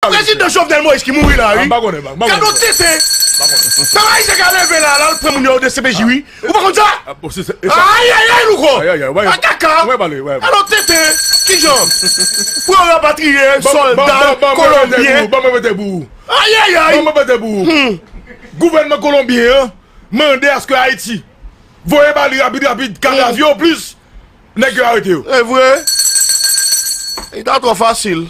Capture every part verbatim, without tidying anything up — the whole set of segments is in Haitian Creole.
Prezidan Jovenel Moïse ki mouri la, wi. Gade yon tenten. Pèp ayisyen ka leve la, la, l pran moun yo de C P J, wi. Ou pa konn sa? Ayayay, Louko. Akaka. Gade yon tenten. Kijan? Pou yo rapatriye sòlda kolonbyen. Ayayay. Gouvènman kolonbyen an mande aske Ayiti voye ba li rapid, rapid, kadav yo plis. Nèg yo arete yo. E vre. Li ta twò fasil.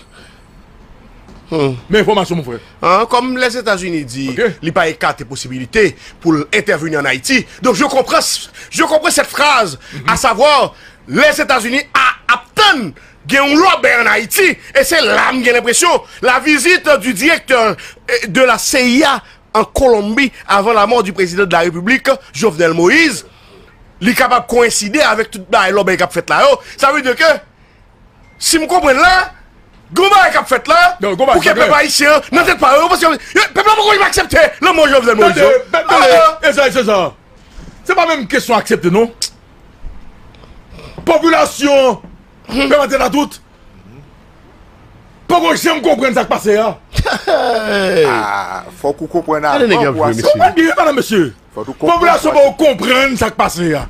Men enfòmasyon, mon frè. An, kòm Lèzetazini di li pa ekate posibilite pou l entèveni an Ayiti, donk je comprends, je comprends cette phrase, à savoir, Lèzetazini a ap tann gen yon lòbèy an Ayiti, e se la m gen lenpresyon la visite du directeur, eh, de la C I A en Colombie avant la mort du président de la République, Jovenel Moïse, li kapab koyenside avèk tout bagay lòbèy k ap fèt la yo. Sa vle di ke, si m konprann la, gon bagay k ap fèt la, pou ke pèp ayisyen an nan tèt pa yo, paske yo, pèp la poko janm aksepte lanmò Jovenel Moïse yo. Tande, tande, Ezra, Ezra. Se pa menm kesyon aksepte, non. Popilasyon, pèp Antèn a tout, poko janm konprann sa k pase a. Ah, fòk ou konprann avan pou aksepte. Konprann byen, madanm, mesye. Popilasyon poko konprann sa k pase a.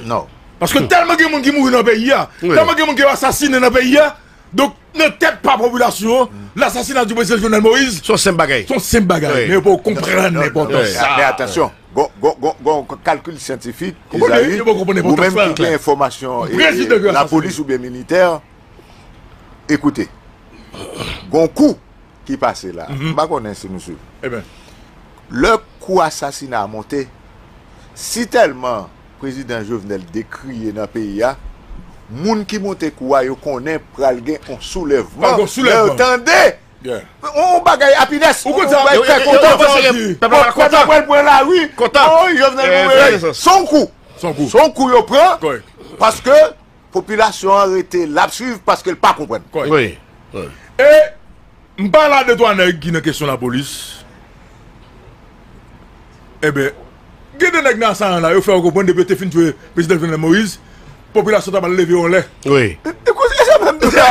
Non. Paske tèlman gen moun ki mouri nan peyi a, tèlman gen moun ki asasinen nan peyi a, donk, nan tèt pa popilasyon an, lasasina di prezidan Jovenel Moïse, se yon senp bagay. Se yon senp bagay. Men yo poko konprann enpòtans sa. Men atansyon, gon, gon, gon, gon kalkil syantifik, Izayi, ou menm ki gen enfòmasyon, lapolis oubyen militè, ekoute, gon kou ki pase la. M pa konnen si nou swiv. Lè kou asasina a monte, si tèlman prezidan Jovenel dekriye nan peyi a, moun ki monte kou a, yo konnen pral gen yon soulèvman. Lè yo tande yon bagay happiness, yon bagay fè kontan, pèp la pral pran lari. Oh, Jovenel mouri. Se yon kou. Se yon kou yo pran, paske popilasyon an rete l ap swiv paske l pa konprann. E m pale a de twa nèg ki nan kesyon lapolis. Enben, gen de nèg nan Saran la, yo fè yo konprann depi yo te fin tchwe prezidan Jovenel Moïse, popilasyon ta pral leve yo anlè. Wi. E koze sa menm di a.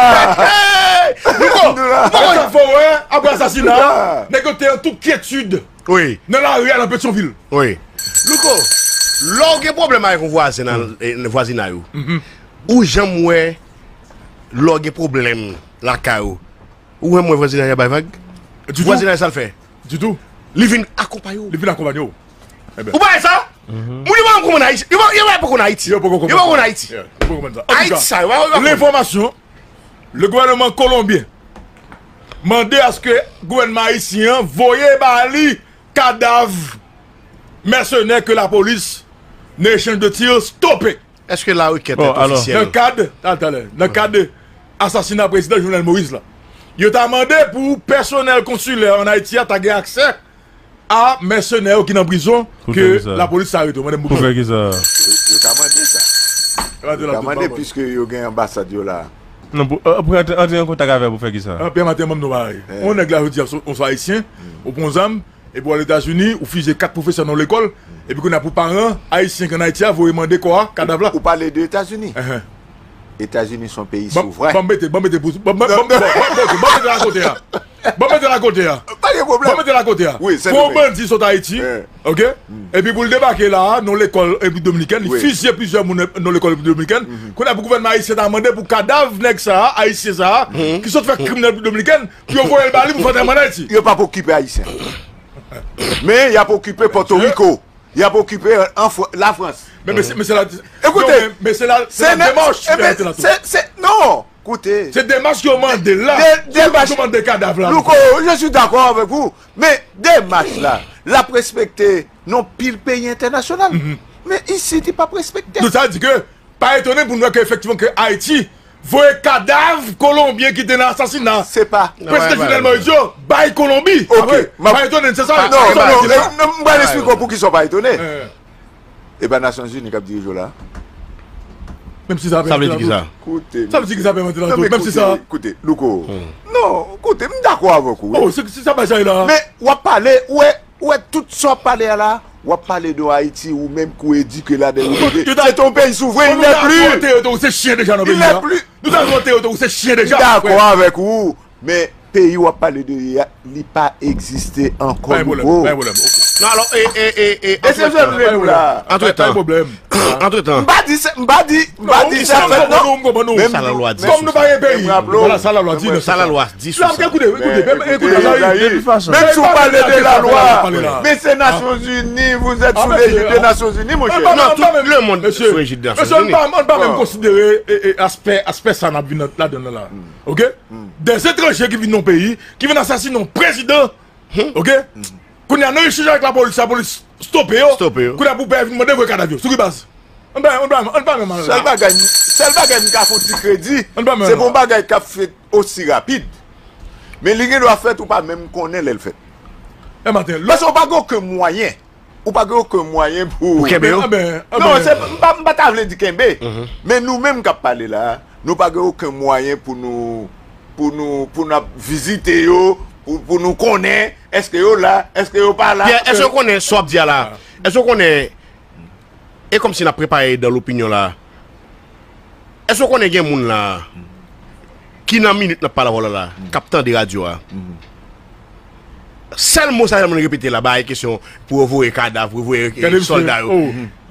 Louko, sa fè w wè, apre asasina, nèg yo te an tout kyetid nan lari a nan Petyonvil. Wi. Louko, lè w gen pwoblèm avèk yon vwazen nan vwazinay ou, ou janm wè lè w gen pwoblèm lakay ou, ou wè mwen vwazinay la bay vag? Vwazinay sa l fè? Ditou. Li vin akonpaye w. Li vin akonpaye w. Ou pa wè sa? Moun yo pa konn konn Ayiti. Yo pa konn Ayiti. Yo pa konn Ayiti sa. Yo pa konn. Lenfòmasyon, le gouvènman kolonbyen mande aske gouvènman ayisyen an voye ba li kadav mèsenè ke lapolis, nan echanj de tir, stope. Èske la requête est officielle? Nan kad, talè, talè, nan kad asasina prezidan Jovenel Moïse la, yo ta mande pou pèsonèl konsilè an Ayiti a ta gen aksè a mèsenè yo ki nan prizon ke lapolis ta arete yo. Mande m pou fè kisa? Yo ta mande sa. Yo ta mande piske yo gen anbasad yo la. Non, pou antre an kontak avè pou fè kisa? Pèmèt m ban nou bagay. On nèg la jodi a, on swa ayisyen, ou pran zam, epi w al Etazini, ou fizye kat pwofesè nan lekòl, epi kounye a pou paran ayisyen ki ann Ayiti a voye mande kò a, kadav la. Ou pale de Etazini? Etazini se yon peyi souvren. Ban m mete, ban m mete pou, ban m mete la kote a. Ban m mete la kote a. Pa gen pwoblèm. Ban m mete la kote a. Fò yon bandi sot Ayiti, oke? Epi pou l debake la a, nan lekòl Repiblik Dominikèn, li fizye plizyè moun nan lekòl Repiblik Dominikèn. Kounye a pou gouvènman ayisyen ta mande pou kadav nèg sa a, ayisyen sa a, ki sot fè krim nan Repiblik Dominikèn, pou yo voye l ba li pou fè antèman an Ayiti. Yo p ap okipe ayisyen. Men y ap okipe Pòtoriko. Y ap okipe an Fr- Lafrans. Men mesye, mesye la, ekoute, men, men se la, se la demach ki mete la tou. Se, se, non, koute. Se demach yo mande la. De- demach yo mande kadav la. Louko, je suis d'accord avec vous. Men demach la, l ap respekte nan pil peyi entènasyonal. Men isit, li p ap respekte. Donk sa di ke pa etone pou n wè ke efektivman ke Ayiti voye kadav kolonbyen ki te nan asasina prezidan Jovenel Moïse yo bay Kolonbi. Ok, pa etone n, se sa. Non, non, non, m pral eksplike w poukisa w pa etone. E pa Nasyonzini k ap dirije w la? Menm si sa pa etone. Sa vle di kisa? Sa vle di kisa, pèmèt la tou? Menm si sa. Koute, Louko. Non, koute, m dakò avèk ou, wi. Oh, se, se sa bagay la. Men w ap pale, ou wè, ou wè tout sa w ap pale a la, w ap pale de Ayiti, ou menm ki w edike ladan, ou leve. Se te yon peyi souvren, il n'est plus. Nou ta vote yo, se chyen deja nan peyi a. Il n'est plus. Nou ta vote yo, se chyen deja. M dakò avèk ou, men peyi w ap pale de li a, li pa egziste ankò, Louko. Pa gen pwoblèm, pa gen pwoblèm. Ok. Non, alò, e, e, e, e, antretan. E se sa m vle di la. Antretan. Pa gen pwoblèm. Antretan. M pa di se, m pa di, m pa di sa fèt, non. Men sa lalwa di sou sa. Kòm nou pa gen peyi. Vwala sa lalwa di, non, sa lalwa di sou sa. Ekoute, ekoute, ekoute, ekoute, menm si w pale de lalwa, men se Nasyonzini, vous êtes sous l'égide des Nations Unies, monchè. Non, tout le monde sous l'égide des Nations Unies. Mesye, ann pa menm konsidere, e, e, aspè, aspè sa n ap vin ladan l la. Ok? Des étrangers ki vin nan peyi, ki vin asasinen yon prezidan. Ok? Kounye a, nan echanj avèk lapolis, lapolis stope yo. Stope yo. Kounye a, pou pè vin mande voye kadav yo. Sou ki baz? Ann pa, ann pa, ann pa menm al la. Sèl bagay, sèl bagay m ka fè w ti kredi, se pou yon bagay k ap fèt osi rapid. Men li gen dwa fèt, ou pa menm konnen lè l fèt. E maten, lè... Paske ou pa gen okenn mwayen. Ou pa gen okenn mwayen pou... Pou kenbe yo? Non, se, m pa, m pa ta vle di kenbe. Men nou menm k ap pale la, nou pa gen okenn mwayen pou nou, pou nou, pou n ap vizite yo, pou, pou nou konnen èske yo la, èske yo pa la. Pierre, èske w konnen sa w ap di a la? Èske w konnen, e kòmsi n ap prepare dan lopinyon la, èske w konnen gen moun la ki nan minit n ap pale avè w la, la, k ap tande radyo a? Sèl mo sa sèlman n repete la, bay kesyon pou yo voye kadav, pou yo voye, e, sòlda yo.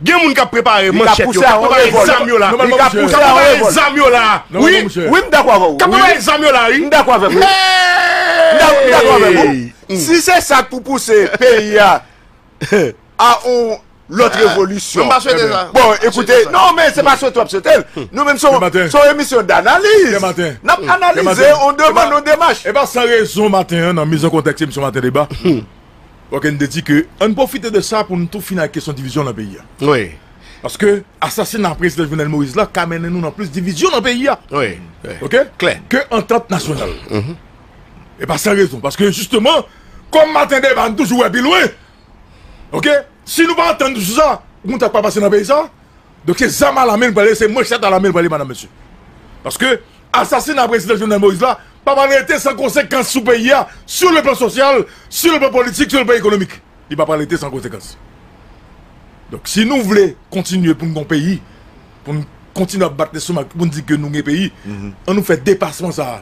Gen moun k ap prepare manchèt yo, k ap prepare zam yo la. K ap prepare zam yo la. Wi, wi, m dakò avè w. K ap prepare zam yo la, wi. M dakò avè w. M dakò avè w. Si se sa k pou pouse peyi a a yon lòt revolisyon. Mwen pa swete sa. Bon, ekoute, non, men se pa swete w ap swete l. Nou menm se yon, se yon emisyon danaliz. N ap analize yon demann, yon demach. E pa san rezon maten an, nan miz an kontèks emisyon Maten Deba, ok, n te di ke ann pwofite de sa pou n tou fini ak kesyon divizyon nan peyi a. Wi. Paske asasina prezidan Jovenel Moïse la ka mennen nou nan plis divizyon nan peyi a. Wi, wi. Ok? Klè. Ke antant nasyonal. E pa san rezon. Paske jisteman, kòm Maten Deba, n toujou wè pi lwen. Ok? Si nou pa antann nou sou sa, ou konn sa k pral pase nan peyi sa? Donk se zam alame n prale, se manchèt alame n prale, madam, mesye. Paske asasina prezidan Jovenel Moïse la pa pral rete san konsekans sou peyi a, sur le plan social, sur le plan politique, sur le plan économique. Li pa pral rete san konsekans. Donk si nou vle kontinye pou n gen yon peyi, pou n kontinye ap bat lestomak, pou n di ke nou gen peyi, ann nou fè depasman sa a.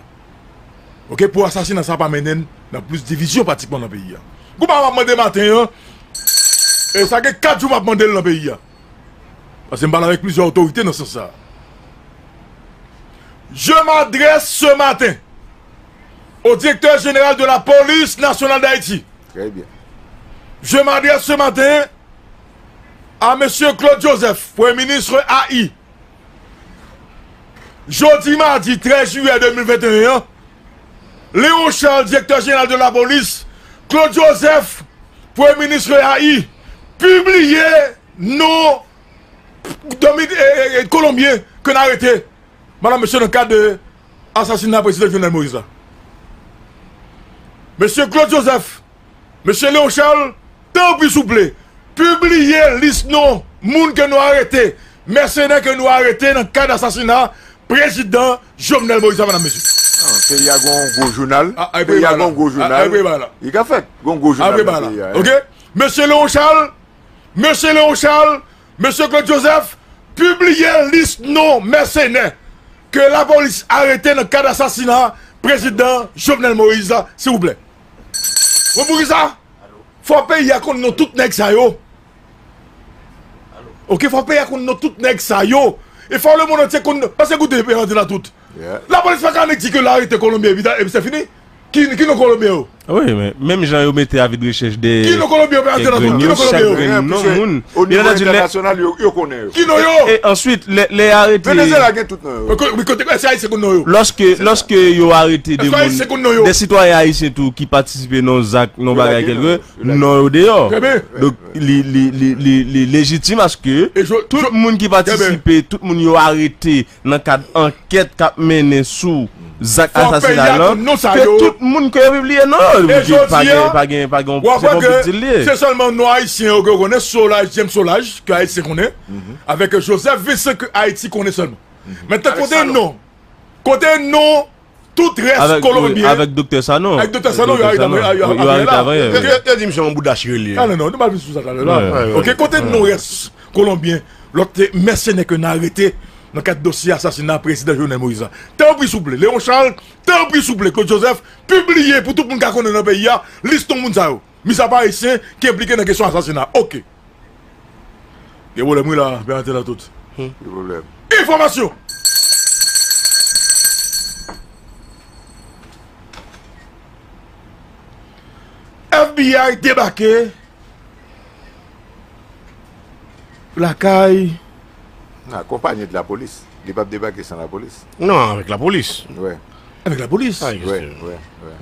Ok, pou asasina sa pa mennen n nan plis divizyon pratikman nan peyi a. Kou pa m ap mande maten an, e sa gen kat jou m ap mande l nan peyi a. Paske m pale avèk plizyè otorite nan sans sa. Je m'adresse ce matin au directeur général de la police nationale d'Haïti. Très bien. Je m'adresse ce matin à monsieur Claude Joseph, Premye Minis A I. Jodi madi trèz jiyè de mil venteyen an, Léon Charles, direktè jeneral de lapolis, Claude Joseph, premye minis A I, pibliye non domi-, e, e, e, kolonbyen ke n arete, madam, mesye, nan kad de asasina prezidan Jovenel Moïse la. Mesye Claude Joseph, mesye Léon Charles, tanpri souple, pibliye lis non moun ke nou arete, mèsenè ke nou arete nan kad asasina prezidan Jovenel Moïse la, madam, mesye. Non, peyi a gon gwo jounal. Peyi a gon gwo jounal. Li ka fèt, gon gwo jounal nan peyi a. Ok? Mesye Léon Charles, mesye Léon Charles, mesye Claude Joseph, pibliye lis non mèsenè ke lapolis arete nan kad asasina prezidan Jovenel Moïse la, silvouplè. Ou konn poukisa? Fò peyi a konn non tout nèg sa yo. Ok, fò peyi a konn non tout nèg sa yo. E fò lemonn antye konn, paske koute, peyi a di la tout. Lapolis pa ka annik di ke l arete kolonbyen epi, epi se fini. Ki, ki non kolonbyen yo? Wi, men menm jan yo mete avi de rechèch dèyè, ki non kolonbyen yo pa antre nan tout? Ki non kolonbyen yo? Chak grenn non moun. O nivo entènasyonal, yo, yo konnen yo. Ki non yo? E answit, lè, lè arete, Venezuela gen tout non yo. Men kote, se ayisyen konn non yo? Lòske, lòske yo arete de moun, de sitwayen ayisyen tou ki patisipe nan zak, nan bagay kèlke, non yo deyò. Donk, li, li, li, li, li lejitim aske tout moun ki patisipe, tout moun yo arete nan kad ankèt k ap mennen sou zak asasina lan, ke tout moun ke yo pibliye non yo, pa gen, pa gen, pa gen, se pa yon big deal li ye. Se sèlman non ayisyen yo ke yo konnen, Solages, James Solages, ke ayisyen konnen, avèk Joseph Vincent ke Ayiti konnen sèlman. Mentnan, kote non, kote non tout rès kolonbyen? Avèk Doktè Sanon. Avèk Doktè Sanon, yo arete avanyè la. Yo, yo di m se yon bouda chirelye. Ah, non, non, nou pa vin sou sa talè la. Ok, kote non rès kolonbyen, lòt mèsenè ke n arete nan kad dosye asasina prezidan Jovenel Moïse la. Tanpri souple, Léon Charles, tanpri souple, Claude Joseph, pibliye pou tout moun ka konnen nan peyi a, lis non moun sa yo. Mizapa ayisyen ki enplike nan kesyon asasina. Oke. Gen pwoblèm wi la, Bernard Latout. Ki pwoblèm? Enfòmasyon! F B I debake lakay. Akonpanye de lapolis. Li p ap debake san lapolis. Non, avèk lapolis. Wè. Avèk lapolis. Wè, wè, wè.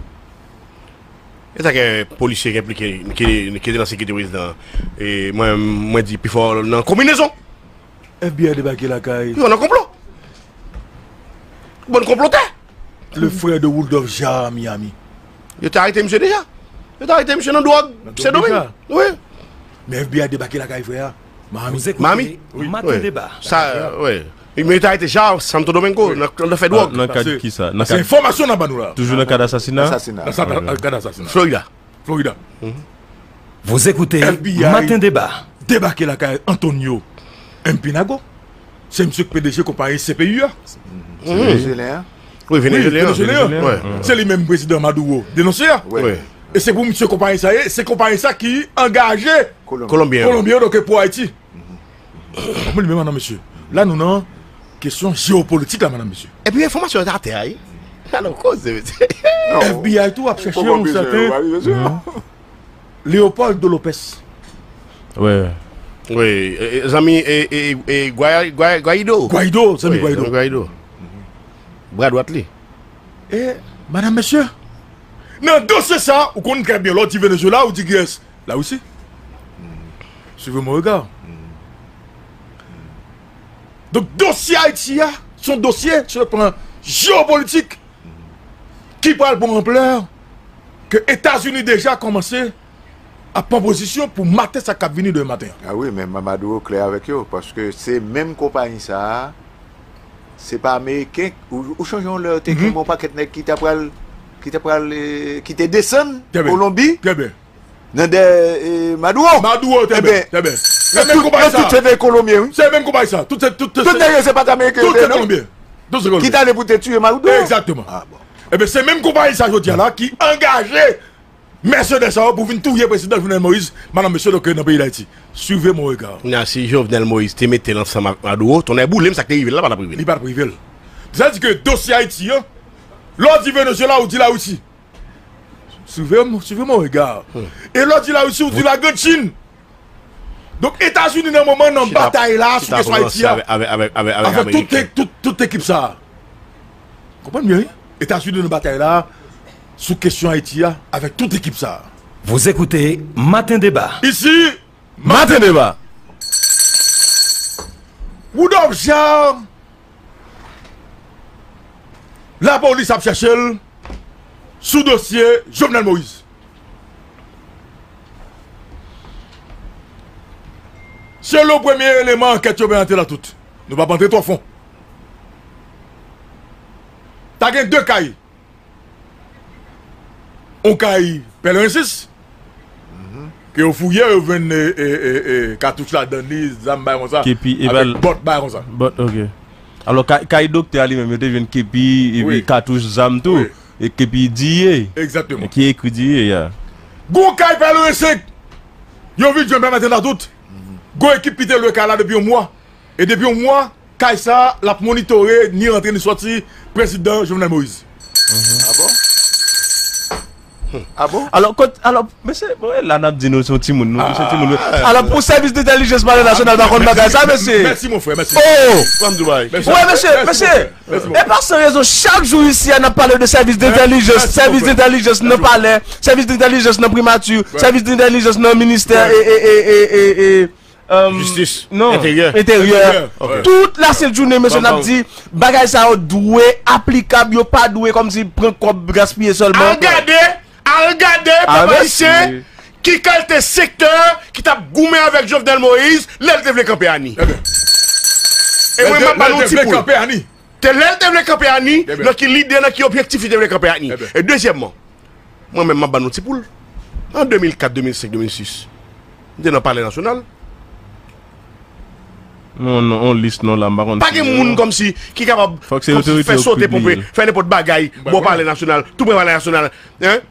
E sa ke polisye ki enplike, ki, ki te nan sekirite prezidan an. E mwen, mwen di pifò nan konbinezon. F B I debake lakay. Yo nan konplo. Bann konplotè. Le frère de Rudolphe Jaar Miami. Yo te arete misye deja. Yo te arete misye nan dwòg Sendomeng. Wi. Men F B I debake lakay frè a. Miami. Miami? Maten deba. Sa, wi. Men yo te arete Jaar Santo Domingo nan, nan fè dwòg. Nan kad ki sa? Se enfòmasyon n ap ba nou la. Toujou nan kad asasina? Asasina. Nan kad asasina. Florida. Florida. Vous écoutez F B I Matin Débat. Debake lakay Antonio Empinago. Se misye ki P D G konpayi C P U a. Se Venezuelyen an? Wi, Venezuelyen an. Venezuelyen an. Se li menm prezidan Maduro denonse a. E se pou misye konpayi sa ye, se konpayi sa ki angaje Kolonbyen yo, donk, pou Ayiti. Konprann li menm, non, mesye. La nou nan kesyon jewopolitik la, medam, mesye. Epi enfòmasyon yo atè a, wi. Alò, koze, mesye. F B I tou ap chèche yon sèten Leopoldo Lopez. Wi. Wi, e, e, zanmi, e, e, e, Guai-, Guai-, Guaido. Guaido, zanmi Guaido. Zanmi Guaido. Bra dwat li. E, medam, mesye, nan dosye sa, ou konn trè byen, lè w di Venezuela, ou di kiyès? Larisi. Suivez mon regard. Donk, dosye Ayiti a, se yon dosye, sou le plan jewopolitik, ki pral pran anplè ke Etazini deja kòmanse ap pran pozisyon pou mate sa k ap vini demen maten an. A wi, men Maduro klè avèk yo, paske se menm konpayi sa a, se pa Ameriken, ou, ou chonje yon lè yo te gen yon pakèt nèg ki ta pral, ki ta pral, eh, ki te desann Kolonbi. Nan dèyè, eh, Maduro. Maduro, trè byen, trè byen. Se menm konpayi sa. Tout se te Kolonbyen, wi. Se menm konpayi sa. Tout se, tout se. Tout nèg yo se pa t Ameriken yo te ye, non? Tout se Kolonbyen. Tout se Kolonbyen. Ki t ale pou te tiye Maduro. Egzakteman. A, bon. Ebyen, se menm konpayi sa, jodi a la, ki angaje mèsenè sa yo pou vin touye prezidan Jovenel Moïse, medam, mesye, donk, nan peyi Dayiti. Suivez mon regard. Kounye a, si Jovenel Moïse te mete l ansanm ak Maduro, tonnè boule m, sa k te rive l la pa t ap rive l. Li pa t ap rive l. Sa di ke dosye Ayiti an, lè w di Venezuela, ou di Larisi. Suivez, suivez mon regard. E lè w di Larisi, ou di Lagrann Chin. Donk, Etazini, nan moman, nan batay la, sou kesyon Ayiti a, avèk tout, tout, tout ekip sa a. Konprann byen, wi. Etazini nan batay la, sou kesyon Ayiti a, avèk tout ekip sa a. Vous écoutez Matin Débat. Isi, Matin Débat. Rudolphe Jaar, lapolis ap chèche l sou dosye Jovenel Moïse. Selon premye eleman ankèt yo, Bernard Latout, nou p ap antre twò fon. Ta gen de kay. Yon kay Pèlerin sis, ke yo fouye, yo jwenn, e, e, e, e, katouch ladan li, zam, bagay konsa. Kepi, e avèk bòt, bagay konsa. Bòt, ok. Alò, kay, kay doktè a li menm, yo te jwenn kepi, epi katouch, zam tou. E kepi D E A. Egzakteman. Ki ekri D E A, ya. Gon kay Pèlerin senk, yo vin jwenn Bernard Latout. Gon ekip ki te lwe kay la depi yon mwa. E depi yon mwa, kay sa, l ap monitore ni rantre ni sòti prezidan Jovenel Moïse. A bon? A bon? Alò, kot, alò, mesye, bon, la n ap di nou se yon timoun, nou, se yon timoun, wi. Alò, pou sèvis dentèlijans palè nasyonal pa konn bagay sa, mesye. Mèsi, mon frè, mèsi. Oh! Wè, mesye, mesye, e pa san rezon, chak jou isi a, n ap pale de sèvis dentèlijans, sèvis dentèlijans nan palè, sèvis dentèlijans nan primati, sèvis dentèlijans nan ministè, e, e, e, e, e, e, Jistis. Non. Enteryè. Enteryè. Enteryè. Ok. Tout lasent jounen, mesye, n ap di, bagay sa yo dwe aplikab, yo pa dwe kòmsi pran kòb gaspiye sèlman. Al gade, al gade, pèp ayisyen, ki kalite sektè ki t ap goumen avèk Jovenel Moïse lè l te vle kanpe Ani. E mwen, m ap ba nou ti poul. Te lè l te vle kanpe Ani, nan ki lide, nan ki objektif li te vle kanpe Ani. E dezyèmman, mwen menm, m ap ba nou ti poul. An de mil kat, de mil senk, de mil sis, m te nan Palè Nasyonal. Non, non, on lis non la, m pa konn. Pa gen moun kòmsi ki kapab kòmsi fè sote ponpe, fè nenpòt bagay bò Palè Nasyonal, tou prè Palè Nasyonal, hein?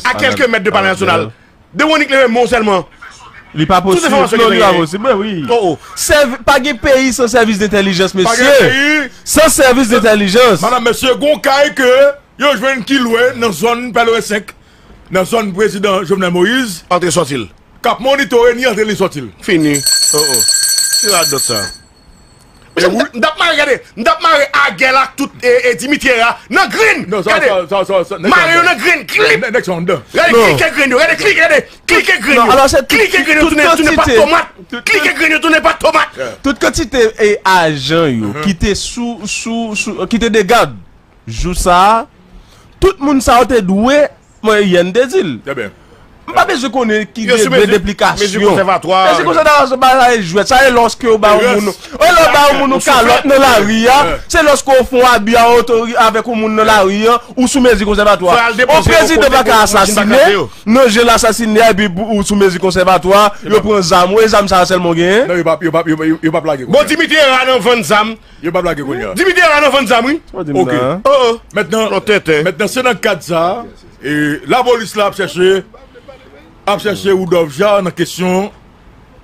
A kèlke mèt de Palè Nasyonal. Dewonik leve men w sèlman. Li pa posib. Non, li pa posib, men wi. Oh, oh. Sèvi, pa gen peyi san sèvis dentèlijans, mesye. San sèvis dentèlijans. Madanm, mesye, gon kay ke yo jwenn ki lwe nan zòn Pèleren senk, nan zòn prezidan Jovenel Moïse. Antre sòti l. K ap monitore ni antre ni sòti l. Fini. Oh, oh. Ki radòt sa? Mesye, m t ap mare, gade, m t ap mare Agèl ak tout e, e Dimitri Herrera nan grenn. Gade, mare yo nan grenn, klip. Gade klike grenn yo, gade klike, gade, klike grenn yo. Klike grenn yo tounen, tounen pat tomat. Klike grenn yo tounen pat tomat. Tout kantite e ajan yo ki te sou, sou, sou, ki te de gad jou sa a, tout moun sa yo te dwe, mwen, yè n te di l. M pa bezwen konnen ki degre deplikasyon. Mezi konsèvatwa. Mezi konsèvatwa, se pa sa e jwèt. Sa e lòske yo ba yon moun, e lè yo ba yon moun yon kalòt nan lari a, se lòske w fè yon abi a otori avèk yon moun nan lari a, ou sou mezi konsèvatwa. Yon prezidan pa ka asasinen, nan je l asasinen, epi ou sou mezi konsèvatwa, yo pran zam ou, e zam sa a sèlman w genyen? Non, yo p ap, yo p ap, yo p ap, yo p ap lage. Bon, Dimitri Herrera nan vann zam. Yo p ap lage kounye a. Dimitri Herrera nan vann zam, wi. Sa w di m la? Oh, oh. Mentnan, mentnan, se nan kad sa a, e, lapolis la ap chèche, ap chèche Rudolphe Jaar nan kesyon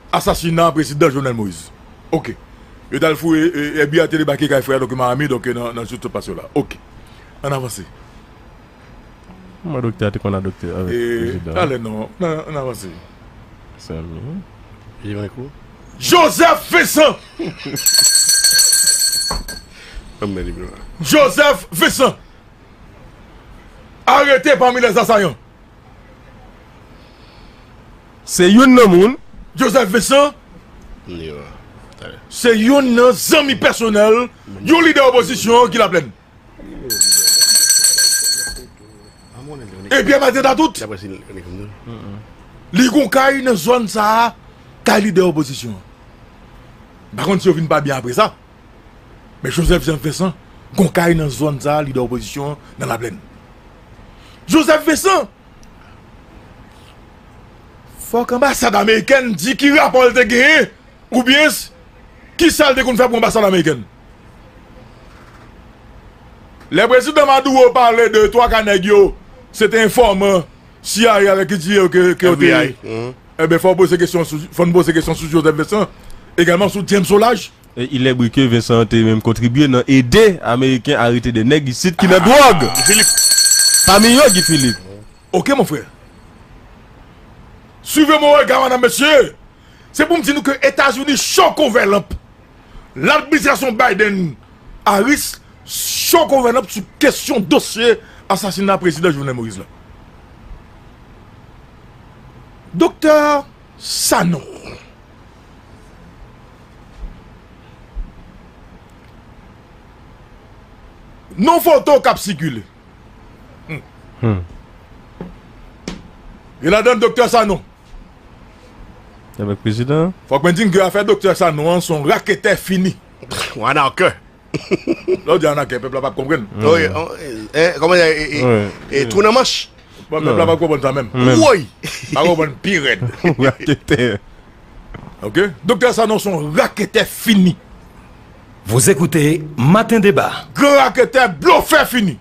asasina prezidan Jovenel Moïse. Ok. Yo t al fouye, e, F B I te debake kay frè a, donk Miami, donk, nan, nan jou tout pase yo la. Ok. Ann avanse. Mwen doktè a te konn a doktè avèk prezidan. Talè non, ann avanse. Sèl li. Joseph Vincent. Joseph Vincent. Arrêté parmi les assaillants. Se youn nan moun. Joseph Vincent. Se youn nan zanmi pèsonèl yon lidè opozisyon ki Laplèn. E Pierre Martin Tatout. Li gon kay nan zòn sa a, kay lidè opozisyon an. M pa konn si yo vin pa byen apre sa. Men Joseph Jean Vincent gon kay nan zòn sa a, lidè opozisyon an nan Laplèn. Joseph Vincent, fòk anbasad amerikèn di ki rapò l te genyen. Oubyen, kisa l te konn fè pou anbasad amerikèn? Lè prezidan Maduro pale de twa ka nèg yo, se te enfòman C I A avèk F B I yo ke, ke yo te ye. Enben, fò w poze kesyon sou, fò n poze kesyon sou Joseph Vincent, egalman sou James Solages. E il est vrai que Vincent te menm kontribye nan ede Ameriken arete de nèg isit ki nan dwòg. Guy Philippe. Pami yo, Guy Philippe. Ok, mon frè. Suivez mon regard, madame, monsieur. Se pou m di nou ke Etazini cho konvèlanp. Ladministrasyon Biden Harris cho konvèlanp sou kesyon dosye asasina prezidan Jovenel Moïse la. Doktè Sanon. Non foto k ap sikile. Hmm. Gen ladan Doktè Sanon. Avèk prezidan. Fòk mwen di n ke afè Doktè Sanon an se yon raketè fini. Yon anakè. Lè w di anakè, pèp la p ap konprann. Wi, e, e, kòman, e, e, e, twou nan manch. Bon, pèp la p ap konprann sa menm. Woy! Pa konprann pi rèd. Raketè. Ok? Doktè Sanon se yon raketè fini. Vous écoutez Matin Débat. Gran raketè, blofè fini.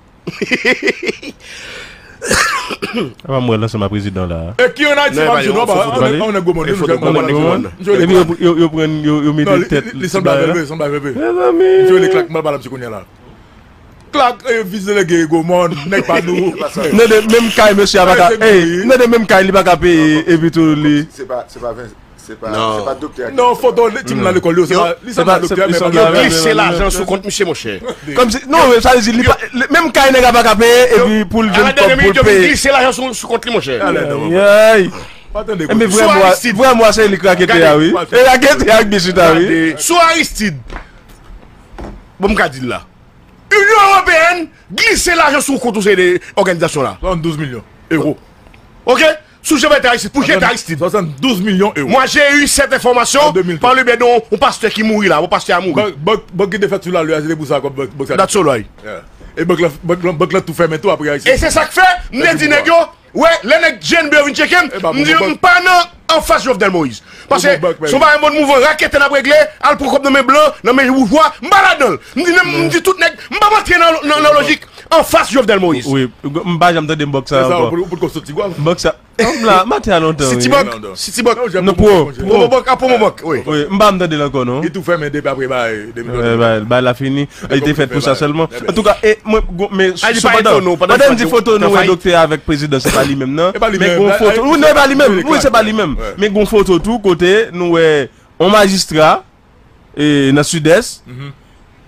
Apa m wè l ansanm ak prezidan la. E ki an Ayiti, pa misye non, pa, an nèg gwo mòn, misye gwo mòn. Epi yo, yo, yo pran, yo, yo mete tèt li, li sanble avè l vre, sanble avè l vre. Mezanmi. Misye rele Clark, m pral pale ak misye kounye a la. Clark, e, vis delege gwo mòn, nèg pa nou. Nan de menm kay mesye a pa ka, ey, nan de menm kay li pa ka peye, epi tou li. Se pa, se pa Vincent. Se pa, se pa doktè a ki... Non, foto li, timoun nan lekòl yo, se pa, li sanble a doktè, men pa... Yo glise lajan sou kont misye, monchè. Kòmsi, non, sa vle di, li pa, li, menm kay nèg la pa ka peye, epi pou l jwenn kòb pou l peye. Yo glise lajan sou, sou kont li, monchè. Ay, ay. Enben, vrè mo a, vrè mo a se li k raketè a, wi. E raketè a k byen chita, wi. Sou Aristide. Bon, m ka di l la. Inyon Ewopeyèn glise lajan sou kont yon seri de òganizasyon la. Swasanndouz milyon ewo. Ok? Sou Jean-Bertrand Aristide, pou Jean-Bertrand Aristide. Swasanndouz milyon ewo. Moi, j'ai eu cette information par le biais d'un, un pasteur qui mourit là, un pasteur a mouri. Bank, bank, bank ki te fèt sou lalè a, se te pou sa, kòb bank, bank sa. That's all right. Yeah. E bank lan, bank lan, bank lan tou fèmen tou apre Ayisyen. E se sa k fè, m te di nèg yo, wè, lè nèg G N B yo vin tcheke m, m di yo, m pa nan anfas Jovenel Moïse. Paske se yon bagay moun mouvman raketè n ap regle, al pran kòb nan men blan, nan men woujwa, m pa ladan l. M di, m di tout nèg, m p ap antre nan, nan, nan lojik anfas Jovenel Moïse. Wi, m pa janm tande m bòk sa ankò. Ou pou, ou pou t konn soti gwav. M bòk sa. Anm la, m ate a lontan, wi. Citibank, Citibank. Non, pro, pro. Promobank, a Promobank, wi. Wi, m pa m tande l ankò, non. Li tou fèmen depi apre bay, depi bay, bay la fini. Li te fèt pou sa sèlman. Antouka, e mwen, men sepandan, pandan n di foto nou wè doktè avèk prezidan, se pa li menm, non. Men gon foto, wi, non, e pa li menm. Wi, se pa li menm. Men gon foto tou kote nou wè yon majistra e, nan Sidès.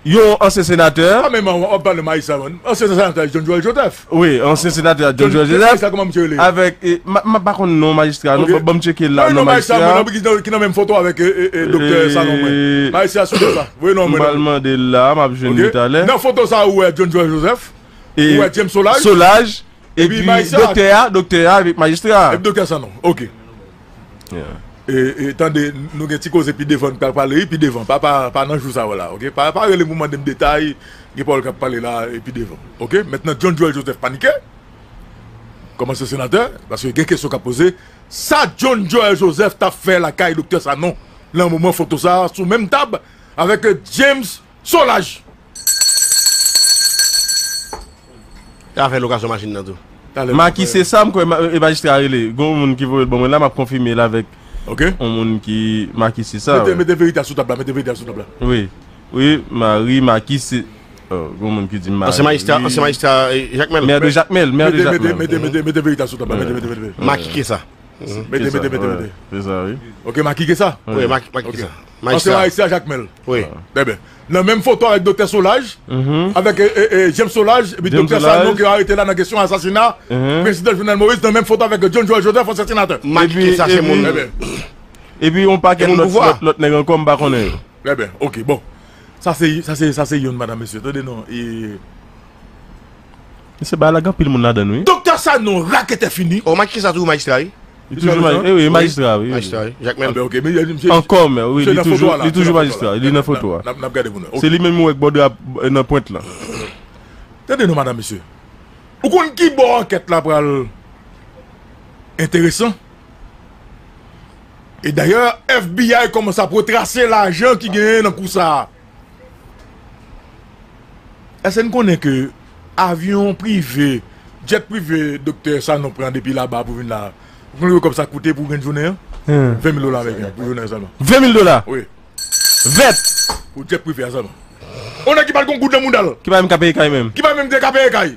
Yon ansyen senatè. Pa menm w ap pale majistra, man. Ansyen senatè John Joël Joseph. Wi, ansyen senatè John Joël Joseph. Majistra, kòman misye rele? Avèk, e, m pa konn non majistra, non, ban m tcheke la, non majistra. Ki nan, ki nan menm foto avèk, e, e, e, doktè Sanon, mwen. Majistra Sidès la. Voye non mwen. M pral mande l la, m ap jwenn li talè. Nan foto sa, ou wè John Joël Joseph? Ou wè James Solages? Solages. Epi doktè a, doktè a avèk majistra a. Epi doktè Sanon. Ok. E, e, tande, nou gen ti koze pi devan, n pral pale, wi, pi devan. Pa, pa, pa nan jou sa yo la, ok? Pa, pa rele m pou mande m detay, gen pawòl k ap pale la, e pi devan, ok? Mentnan, John Joël Joseph panike, kòm ansyen senatè, paske gen kesyon k ap poze. Sa John Joël Joseph t ap fè lakay doktè Sanon, nan moman foto sa, sou menm tab, avèk James Solages. Te a fè lokasyon machin nan tou. Makisesa, m kwè, e majistra a rele. Gon moun ki voye l ban mwen la, m ap konfime l avèk yon moun ki Makisesa. Mete, mete verite a sou tab la, mete verite a sou tab la. Wi. Wi, Marie Makise, gon moun ki di Marie. Ansyen majistra, ansyen majistra, e, Jakmèl. Mè de Jakmèl, mè de Jakmèl. Mete, mete, mete verite a sou tab la, mete, mete, mete, mete. Makisesa. Mete, mete, mete, mete. Se sa, wi. Ok, Makisesa. Wi, Makisesa. Majistra. Ansyen majistra Jakmèl. Wi. Trè byen. Nan menm foto avèk doktè Solages, avèk, e, e, e, James Solages, epi doktè Sanon ki arete la nan kesyon asasina prezidan Jovenel Moïse, nan menm foto avèk John Joël Joseph, ansyen senatè. Makisesa se moun. Epi yon pakèt lòt, lòt, lòt nèg ankò, m pa konnen yo. Trè byen, ok, bon. Sa se, sa se, sa se youn, madanm, mesye. Tande non, e, mesye, bagay la gen anpil moun ladan l, wi. Doktè Sanon, raketè fini. O, Makisesa toujou majistra, wi. Li toujou majistra, wi. Majistra, wi. Jakmèl. Ankò, men, wi, li toujou, li toujou majistra. Li nan foto a. N ap, n ap gade pou nou. Se li menm ou wè k bò dra nan pwent lan. Tande non, madanm, mesye. Ou konn ki bò ankèt la pral enteresan? E dayè, FBI kòmanse ap retrase lajan ki genyen nan kou sa a. Èske n konnen ke avyon prive, jet prive doktè Sanon pran depi laba pou vin la? Ou konn kòb sa koute pou grenn jounen an? Ven mil dola ameriken pou jounen an sèlman. Ven mil dola? Wi. Vèt! Pou jet prive a sèlman. On nèg ki pa t gon goud nan mouda l. Ki pa menm ka peye kay menm. Ki pa menm ka peye kay.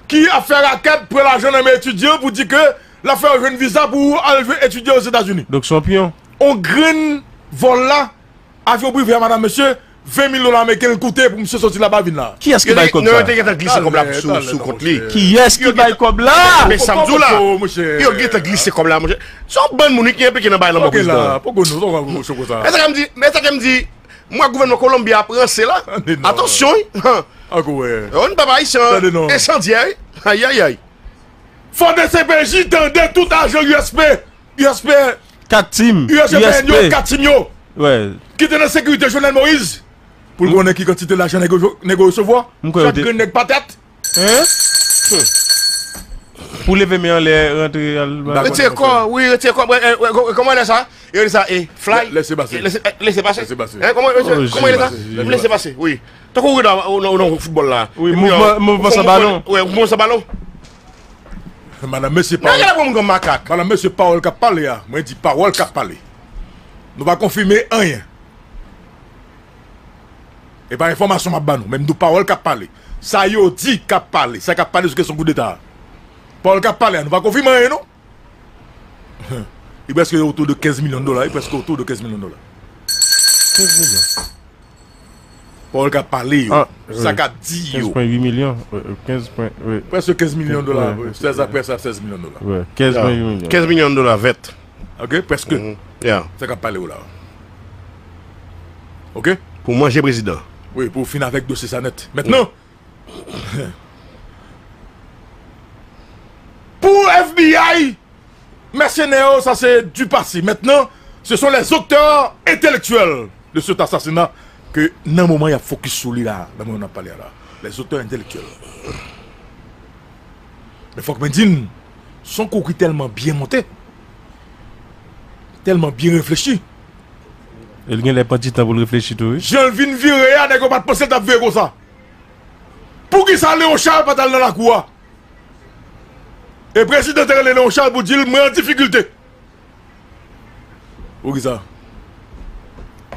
Ki ap fè rakèt, pran lajan nan men etidyan pou di ke l ap fè yo jwenn viza pou al etidye Ozetazini. Donk se yon pyon. On grenn vòl la, avyon prive a, madanm, mesye, ven mil dola ameriken l koute pou misye soti laba vin la. Kiyès ki bay kòb sa? Yo te gentan glise kòb la sou, sou kont li. Kiyès ki bay kòb la? Men sa m di w la, yo gentan glise kòb la, monchè. Se yon bann moun ki enplike nan bagay lanmò prezidan. Poko nou, poko nou, poko nou. E sa k m di, e sa k m di, m wè gouvènman Kolonbi ap ranse la. Atansyon, wi. Ankò, wè. Yon pèp ayisyen ensandyè, wi. Ayayay. Fò D C P J tande tout ajan U S P, U S P, kat tim, U S P N yo, kat tim yo. Wè. Ki te nan sekirite Jovenel Moïse. Pou l konnen ki kantite lajan nèg yo, nèg yo resevwa. Chak grenn nèg pa tèt. Hein? Pou leve men anlè, rantre al ba. Retire kò, wi, retire kò. Kòman rele sa? Yo rele sa, e, fly? Lese pase. Lese pase. Lese pase. Hein, kòman, kòman rele sa? Lese pase, wi. Tankou ou nan, ou nan, ou nan foutbòl la. Wi, mouvman, mouvman san balon. Wi, mouvman san balon. Madanm, mesye, pawòl. Nèg la pran moun kòm makak. Madanm, mesye, pawòl k ap pale a. Mwen di pawòl k ap pale. Nou pa konfime anyen. E pa enfòmasyon m ap ba nou, men m di w pawòl k ap pale. Sa yo di k ap pale, sa k ap pale sou kesyon koudeta a. Pawòl k ap pale a, nou pa konfime anyen, non. Li prèske otou de kenz milyon dola, li prèske otou de kenz milyon dola. Kenz milyon. Pawòl k ap pale yo, sa k ap di yo. Kenz pwen uit milyon, wi, wi, kenz pwen, wi. Prèske kenz milyon dola, wi, sèz a prèske sèz milyon dola. Wi, kenz pwen uit milyon. Kenz milyon dola vèt. Ok, prèske. Sa k ap pale yo la. Ok? Pou manje prezidan. Wi, pou fin avèk dosye sa nèt. Mentnan, pou F B I, mèsenè yo, sa se du passé. Maintenant, ce sont les auteurs intellectuels de cet assassinat ke nan moman y ap fokis sou li la, nan moman n ap pale a la. Les auteurs intellectuels. Men fòk mwen di n, se yon kou ki tèlman byen monte, tèlman byen reflechi. E l gen lè pran ti tan pou l reflechi tou, wi. Jan l vin vire a, nèg yo pa t panse l t ap vire konsa. Poukisa Leon Charles pa t al nan lakou a? E prezidan te rele Leon Charles pou di l, mwen an difikilte. Poukisa?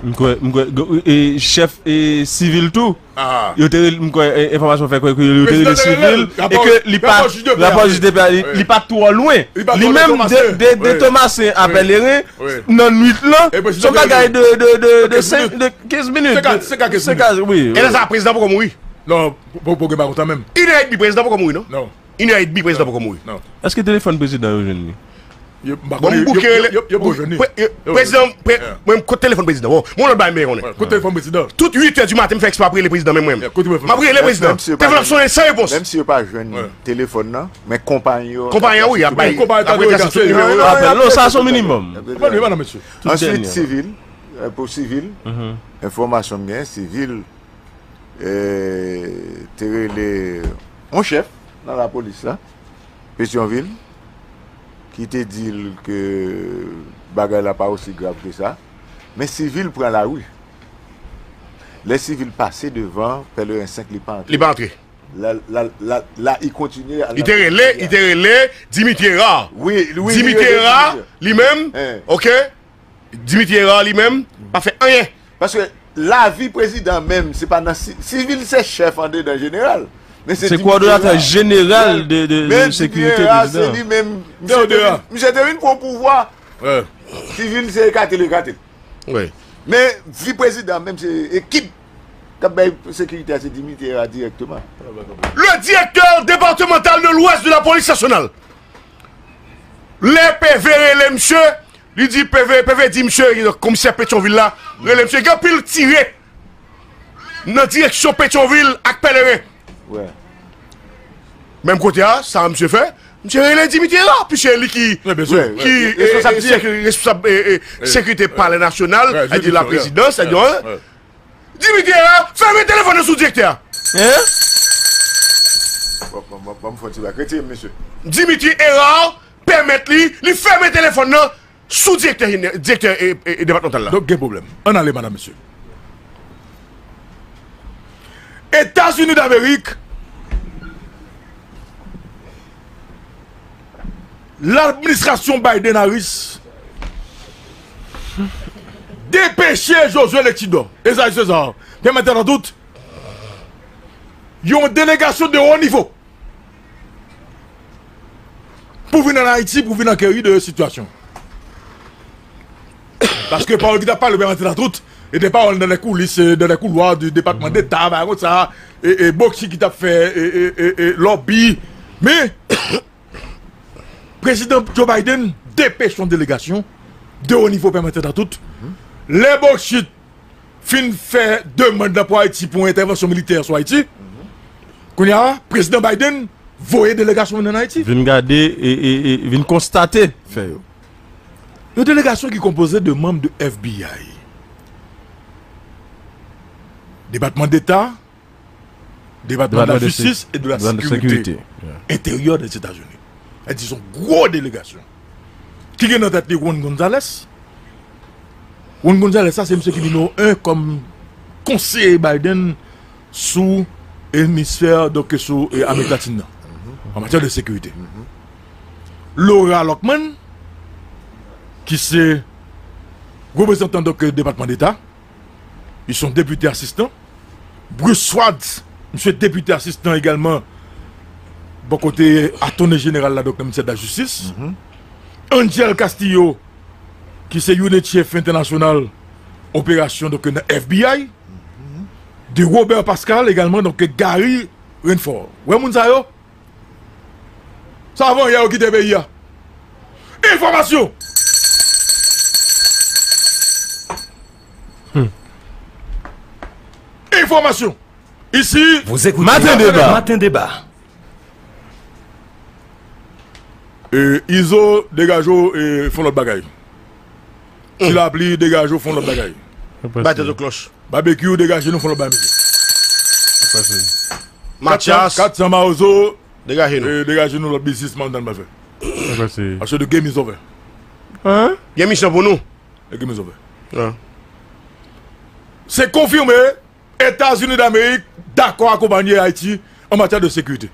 M kwè, m kwè, e, chèf, e, sivil tou. Ah. Yo te rele, m kwè, e, enfòmasyon fè kwè ke yo te rele sivil, e ke li pa, rapò jij de pè a, li, li pa twò lwen. Li menm, de, de, de Tomasen a Pèleren, nan nwit lan, se yon bagay de, de, de, de senk, de kenz minit. Senk a, senk a kenz minit. Wi. E lè sa a, prezidan poko mouri. Non, poko gen bagay konsa menm. Inè edmi, prezidan poko mouri, non? Non. Inè edmi, prezidan poko mouri. Non. Èske telefòn prezidan yo jwenn li? Yo, m pa konnen, yo, yo, yo, yo poko jwenn li. Bon, m bouke rele, yo, yo poko jwenn li. Prezidan, pre-, mwen, kote telefòn prezidan? Bon, mwen, lòt bagay m renmen konnen. Kote telefòn prezidan? Tout uit è di maten, m fè eksprè ap rele prezidan, menm mwen. Kote telefòn? M ap rele prezidan. Telefòn ap sonnen san repons. Menm si yo pa jwenn telefòn nan, men konpayi yo. Konpayi an, wi, ap bay, ap retrase tout nimewo yo. Rapèl, non, sa se yon minimòm. Konpayi yo, non, mesye. Tout dènye. Answit, sivil, e, pou sivil, enfòmasyon m gen, sivil, e, te rele yon chèf nan lapolis la, Petyonvil, ki te di l ke bagay la pa osi grav ke sa, men sivil pran lari. Lè sivil pase devan Pèleren senk, li pa antre. Li pa antre. La, la, la, la, li kontinye al. Li te rele, li te rele Dimitri Hérard. Wi, wi, li rele Dimitri Hérard, li menm, oke? Dimitri Hérard li menm pa fè anyen. Paske lavi prezidan menm, se pa nan si-, sivil se chèf andedan jeneral. Men se Dimitri Hérard. Se kowòdonatè jeneral de, de, de sekirite prezidan. Men Dimitri Hérard, se li menm, misye te vin, misye te vin pran pouvwa. Sivil se ekate l, ekate l. Wi. Men vi prezidan menm, se ekip k ap bay sekirite a, se Dimitri Hérard dirèkteman. Le directeur départemental de l'Ouest de la police nationale. Lè P V rele misye, li di P V, P V di misye, komisè Petyonvil la, rele misye, gen anpil tire nan direksyon Petyonvil ak Pèleren. Menm kote a, sa misye fè, misye rele Dimitri Hérard, piske li ki, ki, e, e, responsab, e, e, sekirite Palè Nasyonal, sètadi la prezidans, sètadi, Dimitri Hérard, fèmen telefòn nan sou direktè a. Hein? Bon, bon, bon, bon, fò ti bak. Retire m, mesye. Dimitri Hérard pèmèt li, li fèmen telefòn nan sou direktè, direktè, e, e, e, depatmantal la. Donk, gen pwoblèm. Ann ale, madam, mesye. Etazini Damerik, ladministrasyon Biden-Harris depeche Josué Lechidor, Esaü César, pèmèt an tout, yon delegasyon de wo nivo pou vin ann Ayiti, pou vin ankeri de sitiyasyon. Paske pawòl ki t ap pale, pèmèt an tout, e te pawòl dans les coulisses, dans les couloirs du département d'État, bagay konsa, e, e bokchi ki t ap fè, e, e, e, e lòbi. Men, prezidan Joe Biden depeche yon delegasyon de wo nivo, pèmèt an tout. Lè bokchi fin fè demann nan pou Ayiti pou yon entèvansyon militè sou Ayiti. Kounye a, prezidan Biden voye delegasyon vin ann Ayiti. Vin gade e, e, e vin konstate fè yo. Yon delegasyon ki konpoze de manm de F B I, Depatman Deta, Depatman de la Jistis e de la Sekirite Enteryè Dèzetazini. Sètadi se yon gwo delegasyon ki gen nan tèt li Juan Gonzalez. Juan Gonzalez, sa se misye ki nimewo en kòm konseye Biden sou emisfè, donk, sou, e, Amerik Latin nan, an matyè de sekirite. Laura Lockman, ki se reprezantan, donk, Depatman Deta, li se yon depite asistan. Bruce Swartz, misye depite asistan egalman, bò kote Attorney General la, donk nan ministè de la Jistis. Angel Castillo, ki se Unit Chief Entènasyonal Operasyon, donk nan F B I. De Robert Pascal egalman, donk Gary Renfort. Wè moun sa yo? Sa avan yè yo kite peyi a. Enfòmasyon! Enfòmasyon! Isi, Maten Deba. Maten Deba. E, Izo, degaje w, e, fè yon lòt bagay. Ti Lapli, degaje w, fè yon lòt bagay. Bay tèt ou klòch. Babekyou, degaje nou, fè yon lòt bagay, mesye. Mathias. Kat san Mawozo. Degaje nou. E, degaje nou, lòt biznisman nou t ann fè. Paske the game is over. Hein? Gen misyon pou nou. The game is over. Se konfime, Etazini Damerik dakò akonpanye Ayiti an matyè de sekirite.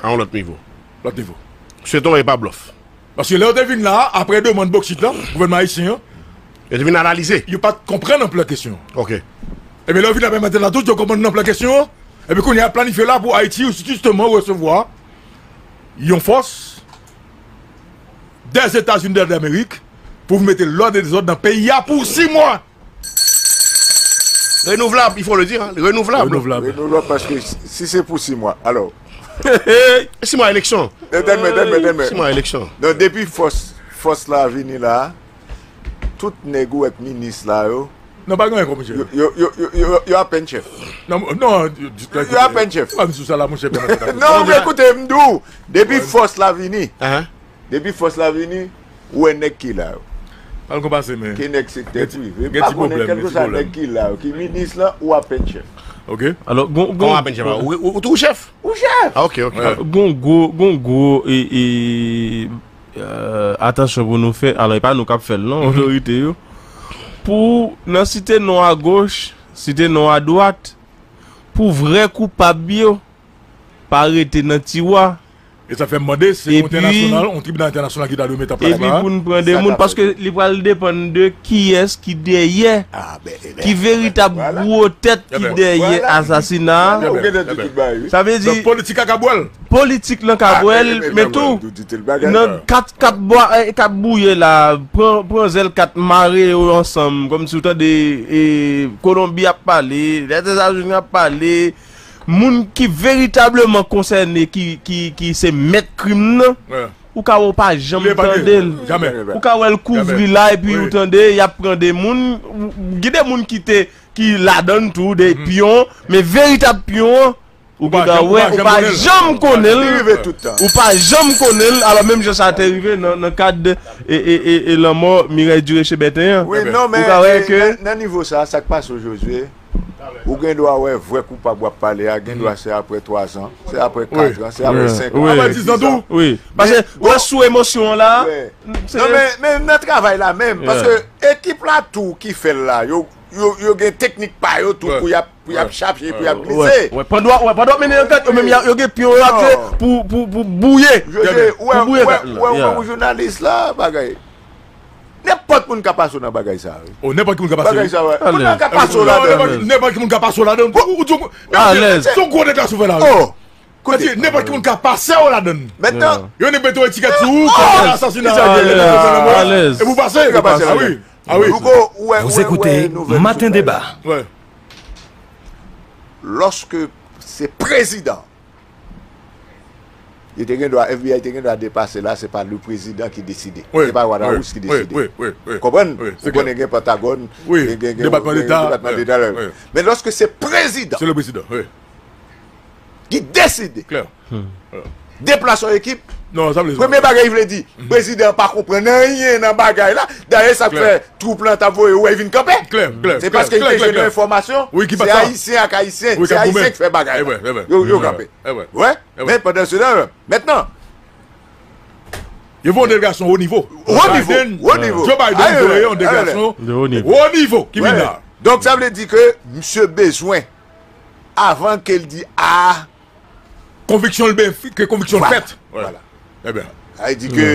A yon lòt nivo. Lòt nivo. Se ton e pa blòf. Paske lè yo te vin la, apre demann boksit la, gouvènman ayisyen an, yo te vin analize. Yo pa t konprann anplè kesyon an. Ok. Ebyen, lè yo vin apre maten la, tout yo konprann anplè kesyon an. Epi kounye a planifye la pou Ayiti, jisteman, resevwa yon fòs dèzetazini dèdamerik pou mete lòd e dezòd nan peyi a pou sis mwa. Renouvlab, il faut le dire, hein, renouvlab. Renouvlab. Renouvlab, paske si, si se pou sis mwa, alò. Sis mwa eleksyon. Tèlman, tèlman, tèlman. Sis mwa eleksyon. Donk, depi fòs, fòs la vini la, tout nèg ou wè k minis la yo, non, pa gen anyen kont misye. Yo, yo, yo, yo, yo, yo apèn chèf. Non, non, yo, yo apèn chèf. Pa vin sou sa la, monchè. Non, men koute, m di w, depi fòs la vini, depi fòs la vini, ou wè nèg ki la yo. Al konpase, men. Ke nèg sektè prive, m pa konnen kèlkeswa nèg ki la yo, ki minis la, ou apèn chèf. Ok. Alò, gon, gon, ou apèn chèf, ou, ou, ou tou chèf. Ou chèf. Ah, ok, ok. Gon gwo, gon gwo, e, e, euh, atansyon pou nou fè, alò, e pa nou k ap fè l, non, otorite yo. Pou nan site non agoch, site non adwat, pou vrè koupab yo pa rete nan tiwa. E sa fè m mande, se yon entènasyonal, yon tribinal entènasyonal ki ta dwe mete an plas la. Epi pou n pran de moun, paske li pral depann de kiyès ki dèyè, ki veritab gwo tèt ki dèyè asasina a. Sa vle di, donk, politik la ka bwè l. Politik lan ka bwè l, men tou, nan kat k ap bwa-, eh, k ap bouye la, pran, pran zèl kat, mare yo ansanm, kòmsi w tande, eh, Kolonbi ap pale, Lèzetazini ap pale, moun ki veritableman konsène, ki, ki, ki se mèt krim nan, ou ka wè w pa janm tande l. Ou ka wè l kouvri la, epi ou tande, y ap pran de moun, gen de moun ki te, ki ladan l tou, de pyon, men veritab pyon an, ou gentan wè, ou pa janm konnen l. Ou pa janm konnen l, alò menm jan sa te rive nan, nan kad de, e, e, e, e lanmò Mireille Duré chez Bertin an. Wi, non, men, ou ka wè ke nan, nan nivo sa, sa k pase w, Josué, ou gen dwa wè vrè koupab w ap pale a, gen dwa se apre twazan, se apre katran, se apre senkant, wi, dizan tou. Wi, paske ou wè sou emosyon an la. Non, men, men nan travay la menm, paske ekip la tou ki fè l la, yo, yo, yo gen teknik pa yo tou pou y ap pou y ap chape, pou y ap glise. Wè, pandan, wè, pandan w ap mennen ankèt, yo menm, y a, yo gen pyon yo ap jwe pou, pou, pou bwouye. Pou bwouye ankèt la. Wè, wè, yon jounalis la, bagay. Nenpòt moun ka pase w nan bagay sa, wi. Oh, nenpòt ki moun ka pase, wi. Bagay sa, wè. Moun nan ka pase w ladan. Nenpòt ki moun ka pase w ladan. Ou, ou, ou, se yon gwo deklarasyon w fè la, wi. Oh, koute. Nenpòt ki moun ka pase w ladan. Mentnan, yon nèg mete yon etikèt sou ou, kòm asasina. Alèz. E pou pase. Ah wi. Ah wi. Vous écoutez Matin Débat. Lòske se prezidan, li te gen dwa, F B I te gen dwa depase la, se pa le prezidan ki deside. Se pa White House ki deside. Konprann? Ou konnen gen Pentagòn, gen, gen, gen Depatman Deta. Men lòske se prezidan ki deside deplase yon ekip, premye bagay li vle di, prezidan an pa konprann anyen nan bagay la. Dayè, sa k fè twoup lan t ap voye yo wè l vin kanpe. Se paske li te jwenn yon enfòmasyon. Se Ayisyen ak Ayisyen, se Ayisyen k fè bagay la. Yo, yo kanpe. Wè? Men pandan se tan, mentnan, yo voye yon delegasyon wo nivo. Wo nivo, wo nivo. Joe Biden voye yon delegasyon wo nivo ki vin la. Donk, sa vle di ke misye bezwen, avan ke l di a, konviksyon l ben, ke konviksyon l fèt. Vwala. Sa vle di ke,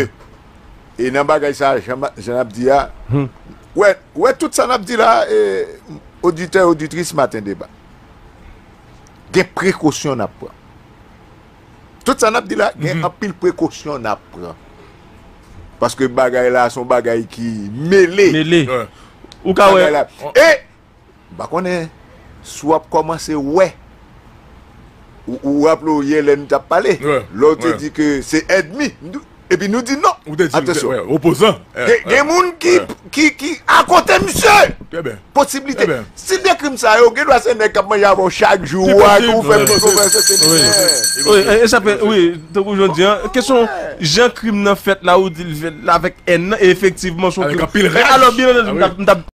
e nan bagay sa, jan, jan n ap di a, wè, wè tout sa n ap di la, e, oditè, oditris Maten Deba, gen prekosyon n ap pran. Tout sa n ap di la, gen anpil prekosyon n ap pran. Paske bagay la, se yon bagay ki mele. Mele. Ou ka wè. E M pa konnen si w ap kòmanse wè. Ou, ou raple w yè lè nou t ap pale. Lè w te di ke se ènmi. Epi nou di non. Atansyon. Opozan. Gen, gen moun ki, ki, ki akote misye. Posiblite. Si de krim sa yo, gen dwa se nèg k ap manje avè w chak jou a, ke ou fè plis konfyans, se li menm. Wi, e, e sa fè, wi, tankou jodi a, kesyon jan krim nan fèt la, ou di l fèt la avèk èn nan, e efektivman, se yon krim. Alò, byen antandi, m t ap, m t ap